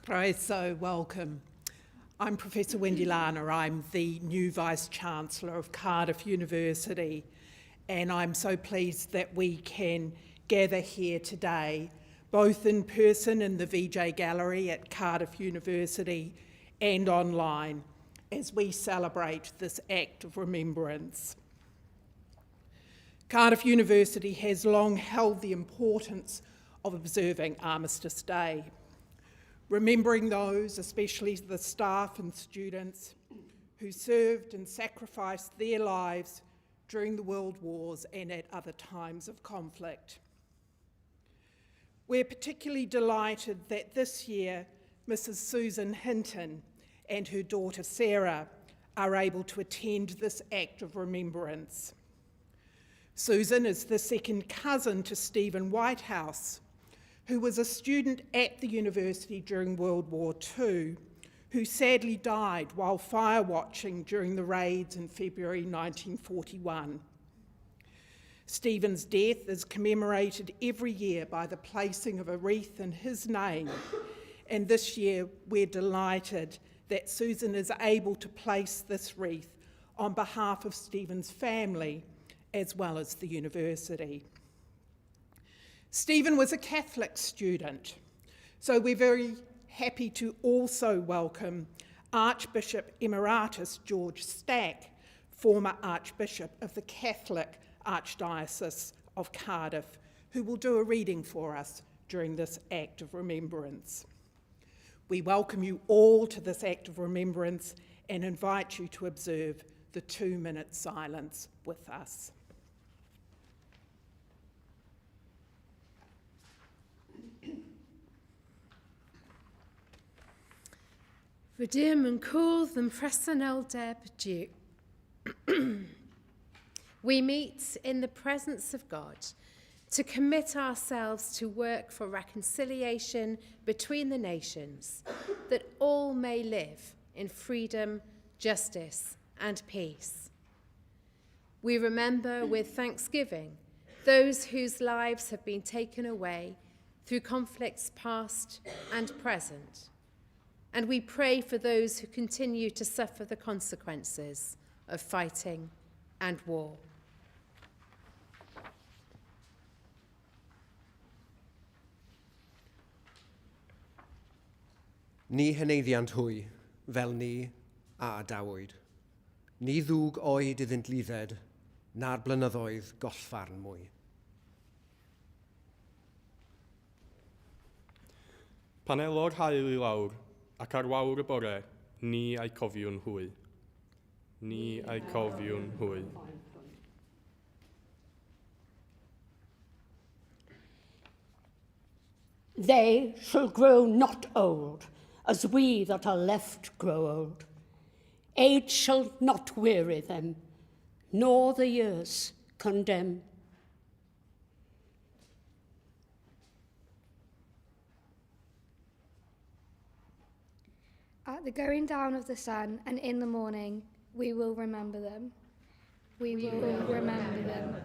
Croeso, welcome. I'm Professor Wendy Larner. I'm the new Vice-Chancellor of Cardiff University, and I'm so pleased that we can gather here today, both in person in the VJ Gallery at Cardiff University and online, as we celebrate this act of remembrance. Cardiff University has long held the importance of observing Armistice Day, remembering those, especially the staff and students, who served and sacrificed their lives during the World Wars and at other times of conflict. We're particularly delighted that this year Mrs. Susan Hinton and her daughter Sarah are able to attend this act of remembrance. Susan is the second cousin to Stephen Whitehouse, who was a student at the university during World War II, who sadly died while fire watching during the raids in February 1941. Stephen's death is commemorated every year by the placing of a wreath in his name, and this year we're delighted that Susan is able to place this wreath on behalf of Stephen's family as well as the university. Stephen was a Catholic student, so we're very happy to also welcome Archbishop Emeritus George Stack, former Archbishop of the Catholic Archdiocese of Cardiff, who will do a reading for us during this act of remembrance. We welcome you all to this act of remembrance and invite you to observe the 2-minute silence with us. Rydym yn cwrdd yn presenoldeb Duw. We meet in the presence of God to commit ourselves to work for reconciliation between the nations, that all may live in freedom, justice, and peace. We remember with thanksgiving those whose lives have been taken away through conflicts past and present. And we pray for those who continue to suffer the consequences of fighting and war. Ni heneiddiant hwy, fel ni a adawyd. Ni ddwg oed iddynt ludded, na'r blynyddoedd gollfarn mwy. Pan elo'r haul i lawr, ac ar wawr y bore, ni a'i cofiwn hwy. Ni a'i cofiwn hwy. They shall grow not old, as we that are left grow old. Age shall not weary them, nor the years condemn. At the going down of the sun and in the morning, we will remember them. We will remember them.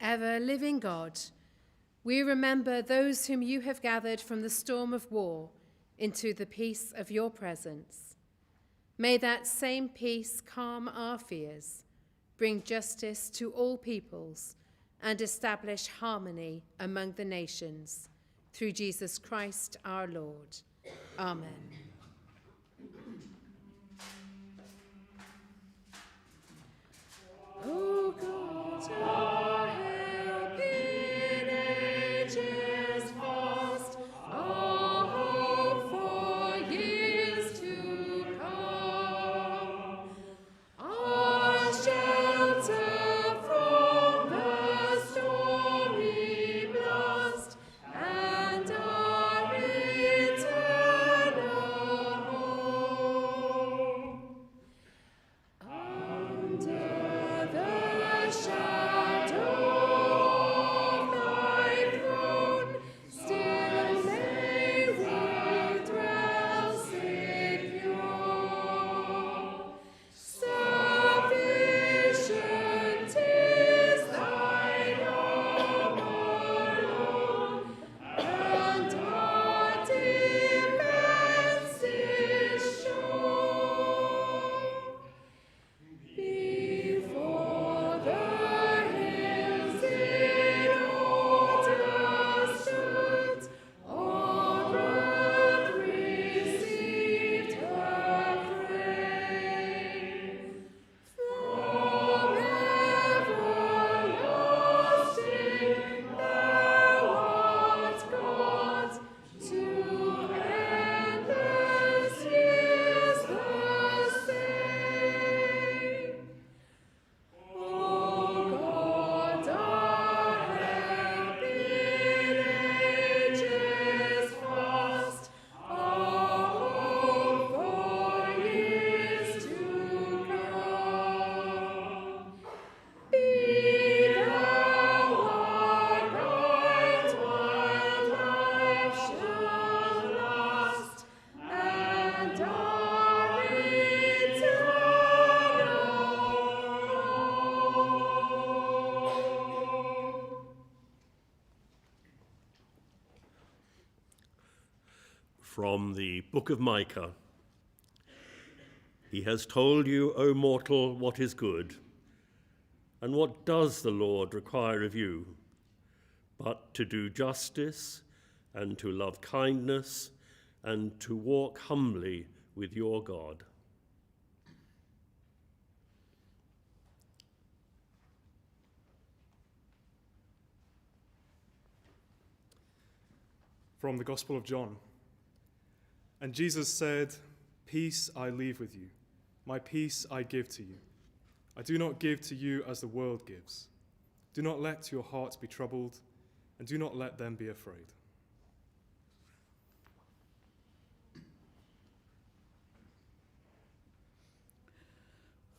Ever living God, we remember those whom you have gathered from the storm of war into the peace of your presence. May that same peace calm our fears, bring justice to all peoples, and establish harmony among the nations. Through Jesus Christ our Lord. Amen. O God, our help in ages past, our hope for years to come, our shelter from the stormy blast, and our eternal home. Under the shadow of thy throne, still may we dwell secure. Sufficient is thine arm alone, and our defense is sure. Before the hills in order stood, all earth received her frame. From everlasting thou art God, to endless years the same. O God, our help in ages past, our hope for years to come. Be thou our guide while life shall last, and our eternal home. From the book of Micah. He has told you, O mortal, what is good, and what does the Lord require of you, but to do justice, and to love kindness, and to walk humbly with your God. From the Gospel of John. And Jesus said, Peace I leave with you, my peace I give to you. I do not give to you as the world gives. Do not let your hearts be troubled, and do not let them be afraid.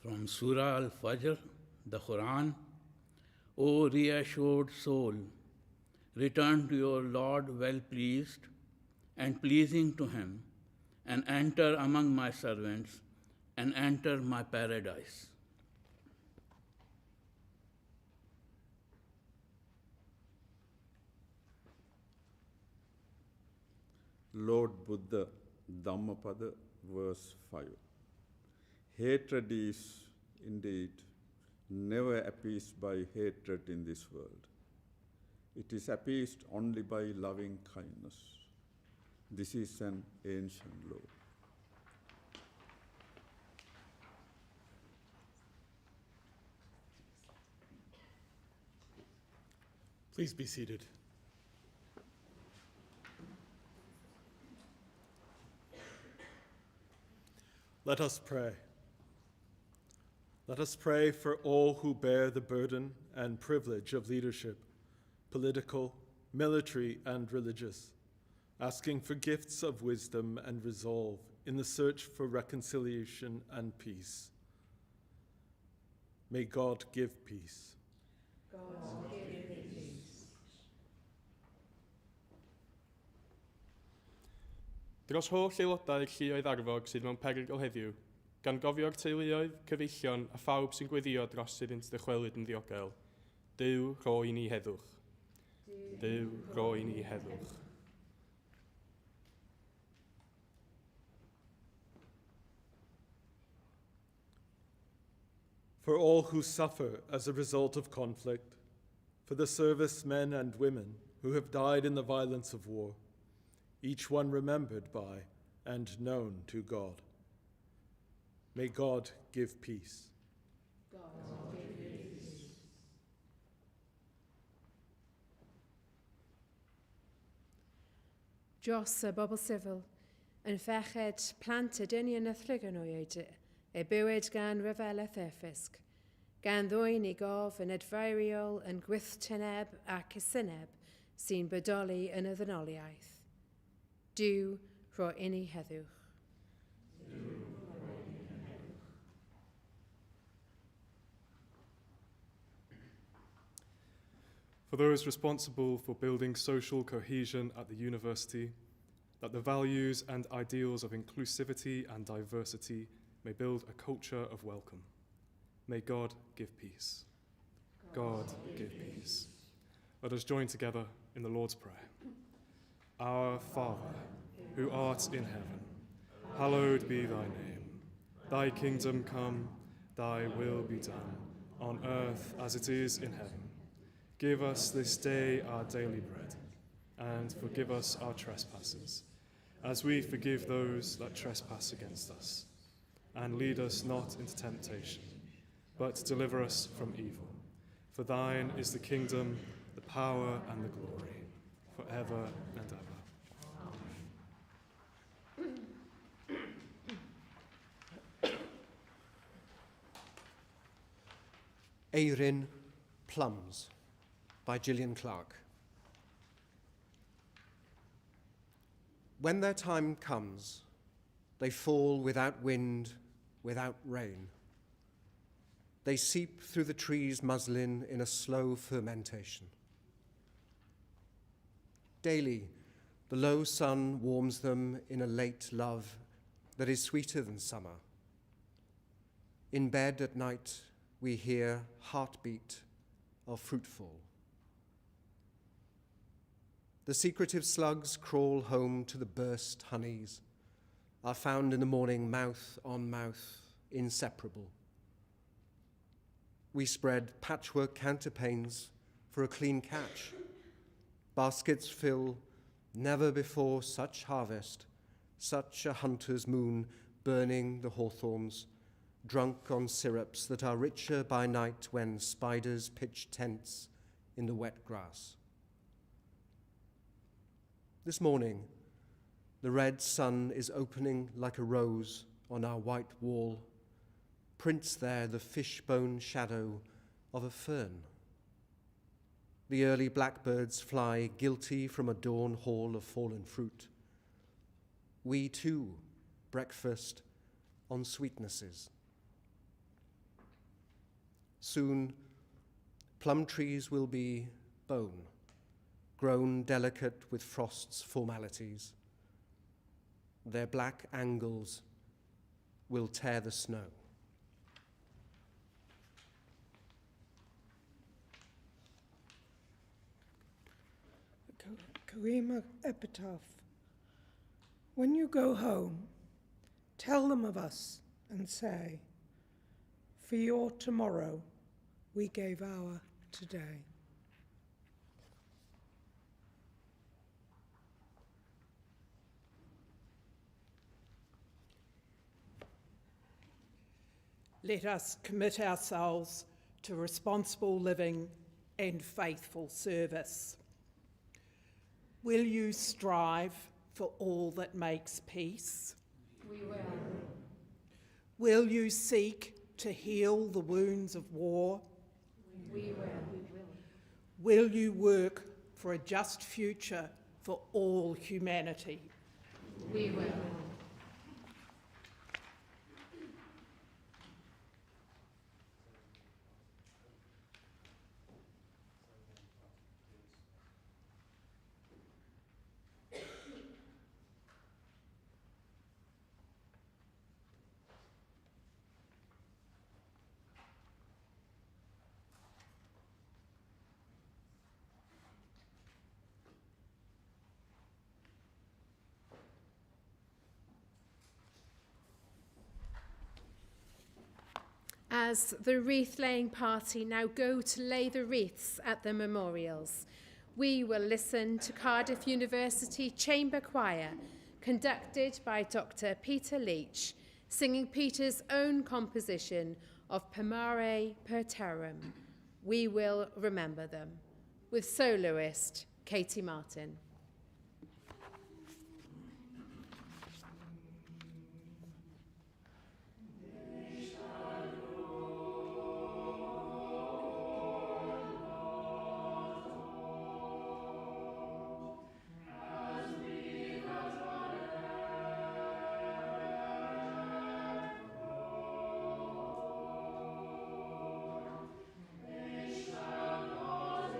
From Surah Al Fajr, the Quran, O reassured soul, return to your Lord well pleased and pleasing to him, and enter among my servants and enter my paradise. Lord Buddha, Dhammapada, verse 5. Hatred is indeed never appeased by hatred in this world. It is appeased only by loving kindness. This is an ancient law. Please be seated. Let us pray. Let us pray for all who bear the burden and privilege of leadership, political, military, and religious, asking for gifts of wisdom and resolve in the search for reconciliation and peace. May God give peace. God give peace. Dros holl aelodau'r lluoedd arfog sydd mewn perygl heddiw, gan gofio'r teuluoedd, cyfeillion a phawb sy'n gweddio dros iddynt ddychwelyd yn ddiogel, Duw rho i ni heddwch. Duw rho i ni heddwch. For all who suffer as a result of conflict, for the servicemen and women who have died in the violence of war, each one remembered by and known to God. May God give peace. God give peace. Dros y bobl sifil, yn feched plant y dynion a thryganwyd e bywyd gan ryfel a therfysg, gan ddwyn i gof yn adfeiriol yn gwylltineb ac cysineb sy'n bodoli yn y ddynoliaeth. Duw, rho inni heddwch. For those responsible for building social cohesion at the university, that the values and ideals of inclusivity and diversity may build a culture of welcome. May God give peace. God give peace. Let us join together in the Lord's Prayer. Our Father, who art in heaven, hallowed be thy name. Thy kingdom come, thy will be done, on earth as it is in heaven. Give us this day our daily bread, and forgive us our trespasses, as we forgive those that trespass against us. And lead us not into temptation, but deliver us from evil. For thine is the kingdom, the power, and the glory, forever and ever. Eirin Plums by Gillian Clarke. When their time comes, they fall without wind, without rain. They seep through the tree's muslin in a slow fermentation. Daily, the low sun warms them in a late love that is sweeter than summer. In bed at night, we hear heartbeat of fruitfall. The secretive slugs crawl home to the burst honeys, are found in the morning mouth on mouth, inseparable. We spread patchwork counterpanes for a clean catch. Baskets fill, never before such harvest, such a hunter's moon burning the hawthorns, drunk on syrups that are richer by night when spiders pitch tents in the wet grass. This morning, the red sun is opening like a rose on our white wall, prints there the fishbone shadow of a fern. The early blackbirds fly guilty from a dawn hall of fallen fruit. We too breakfast on sweetnesses. Soon, plum trees will be bone, grown delicate with frost's formalities. Their black angles will tear the snow. Karima Epitaph. When you go home, tell them of us and say, for your tomorrow, we gave our today. Let us commit ourselves to responsible living and faithful service. Will you strive for all that makes peace? We will. Will you seek to heal the wounds of war? We will. Will you work for a just future for all humanity? We will. As the wreath-laying party now go to lay the wreaths at the memorials, we will listen to Cardiff University Chamber Choir, conducted by Dr. Peter Leach, singing Peter's own composition of Per Mare per Terram, We Will Remember Them, with soloist Katie Martin. They shall not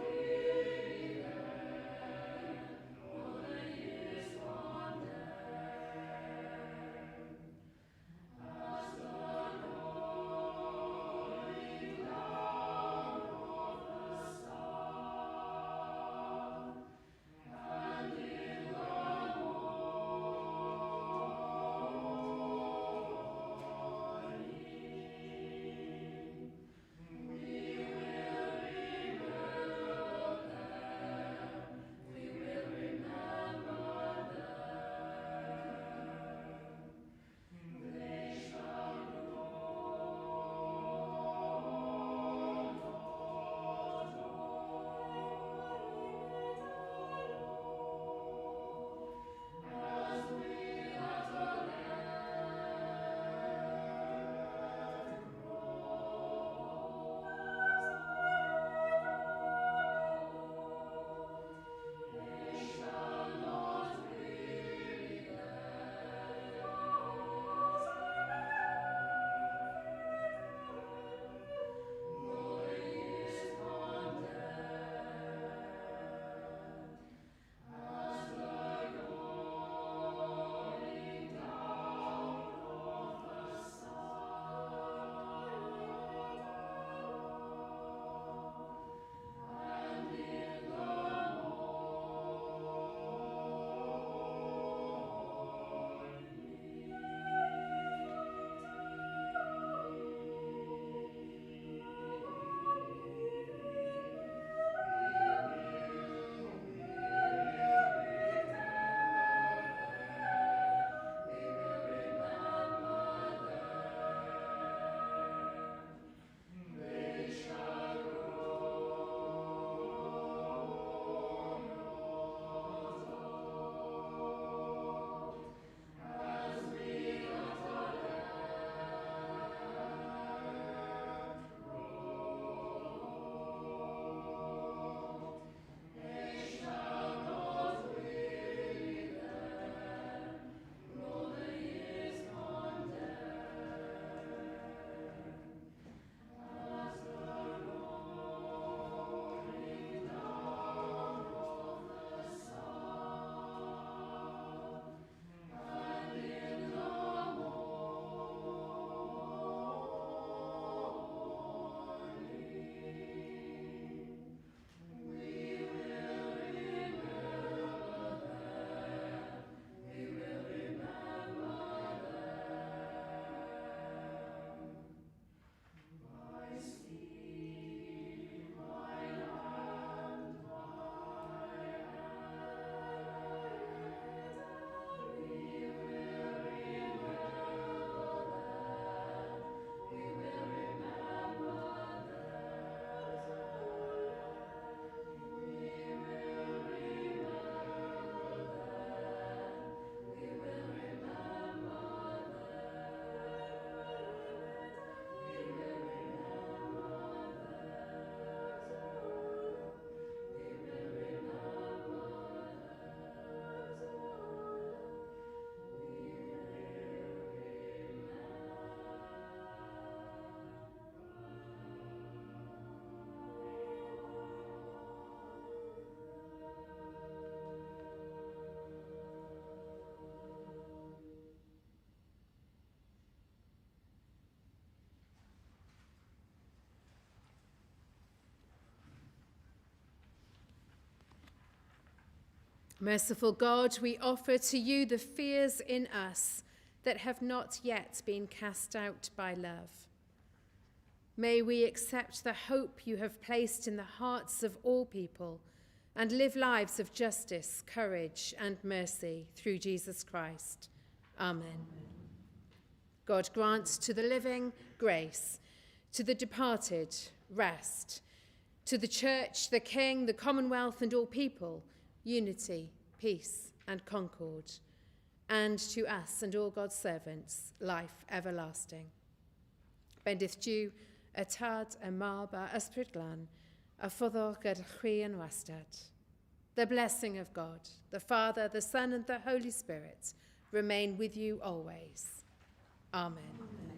Merciful God, we offer to you the fears in us that have not yet been cast out by love. May we accept the hope you have placed in the hearts of all people and live lives of justice, courage, and mercy through Jesus Christ. Amen. God grants to the living grace, to the departed rest, to the church, the king, the commonwealth, and all people, unity, peace, and concord, and to us and all God's servants, life everlasting. Bendith Duw, y Tad, y Mab, a Ysbryd Glân, a ffoddo gyda chwi yn wastad. The blessing of God, the Father, the Son, and the Holy Spirit remain with you always. Amen. Amen.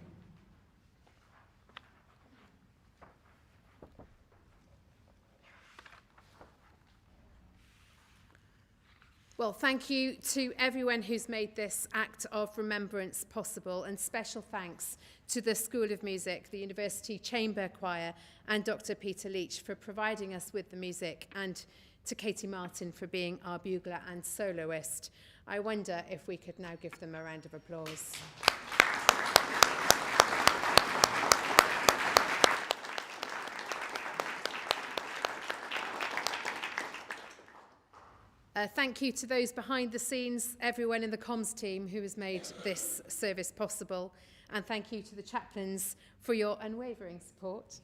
Well, thank you to everyone who's made this act of remembrance possible, and special thanks to the School of Music, the University Chamber Choir, and Dr. Peter Leach for providing us with the music, and to Katie Martin for being our bugler and soloist. I wonder if we could now give them a round of applause. Thank you to those behind the scenes, everyone in the comms team who has made this service possible, and thank you to the chaplains for your unwavering support.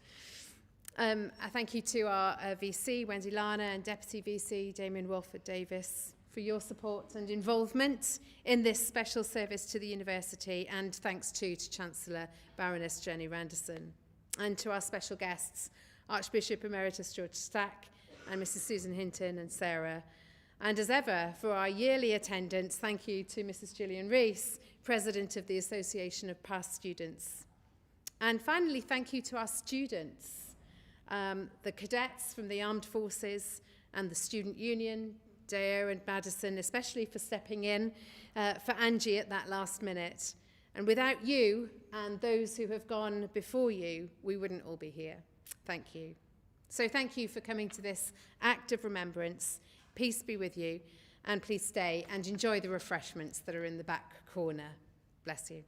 Thank you to our VC, Wendy Lana, and Deputy VC, Damien Walford Davis, for your support and involvement in this special service to the university, and thanks too to Chancellor Baroness Jenny Randerson, and to our special guests, Archbishop Emeritus George Stack and Mrs. Susan Hinton and Sarah. And as ever, for our yearly attendance, thank you to Mrs. Gillian Rees, President of the Association of Past Students. And finally, thank you to our students, the cadets from the Armed Forces and the Student Union, Dare and Madison, especially for stepping in for Angie at that last minute. And without you and those who have gone before you, we wouldn't all be here. Thank you. So thank you for coming to this act of remembrance. Peace be with you, and please stay and enjoy the refreshments that are in the back corner. Bless you.